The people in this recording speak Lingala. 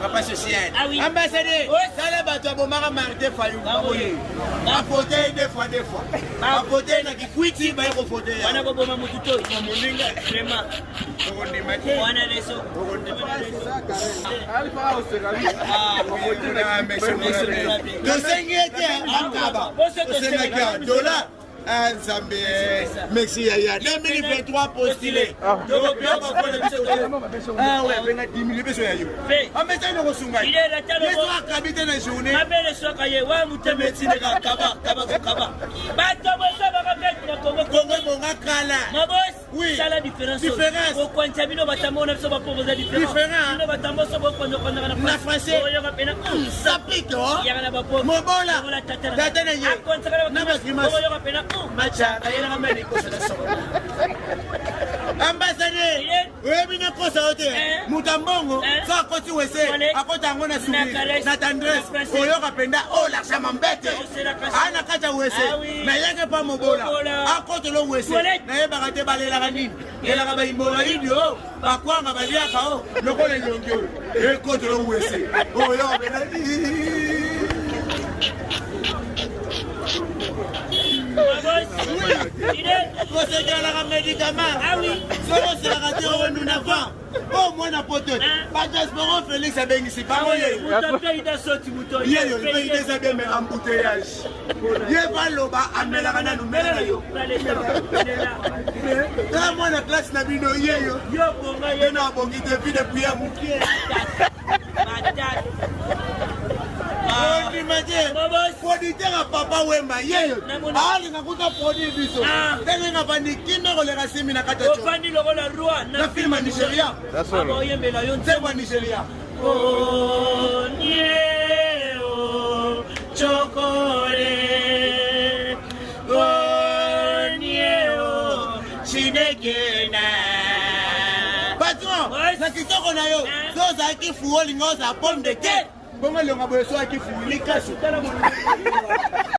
Papa social. Ah oui. Ambassadeur, Oui. tala bato abomaka Martin Fayulu. Ah oui. Bafote ye deux fois deux fois. Bafote ye na kikwiti baye kofote ye. Wana koboma mutu to. Moninga. Vraiment. Okondima te. Wana leso. Tosengi ete akaba. Tosengaki ya dola. Ah, Nzambe, merci yaya. 2023 postulé. Ah ouais, benga 10 000 beso ya yo. Amesa ino kosunga. Il est la talo. Yesu akabi te na journée. Mabele soka ye wa muteme tindeka kaba kaba kaba. Bato boso bakabeti na Congo. Congo bonga kala. Mabos. Oui. Sala différence. Différence. Okwanza bino batambo na biso bapo boza différence. Différent. Bino batambo so bokwanza kwanza na Na français. Oyoka pena. Sapito. Yaka na bapo. Mobola. Mobola tata na. Tata na ye. Akwanza na Na ba grimace. Oyoka pena. Machanga yelaka mene kosa na soko. Ambassadeur. Il oyebi nakosa yo te Eh. moto ya mbongo Eh. so akoti wese Toilette. akota yango na Na sourire caresse. na tendresse Na presse. oyoka mpenza olakisa mambete Osela kasi. aa na kati ya wese Ah oui. nayaki mpa mobola Mobola. akotelo wese Toilette. nayebaka te balelaka nini elaka baimboraidi o bakwanga baliaka o lokola elongi oyo ekotelo wese oyoka mpenza Mabos. Il est. kosekelaka médicament Ah oui. soki oselaka te okonuna van oyo mwana poto badiaspora félix abengisi bango ye Moto apeida soti moto. ye yo mpe eza bien mais embouteillage ye baloba amelaka nanu mela na yo tala mwana classe na bino ye yo Yo bonga ye ye na abongi te vie de prière mokie matata. ondima te Mabos. producteur ya papa wemba ye yo Namoni. alinga kuta produit biso Ah. ndenge ngafandi kimia koleka simi na kati ya tio Ofandi lokola roi na filme ya nigeria Akoyembela yo nzembo ya nigeria Onieo chokore Onieo Chineke na patron Ouais. na kitoko na yo Eh. so ozalaki fu olinga ozala pomme de terre bongo elonga boye so ayaki fu likasu Tala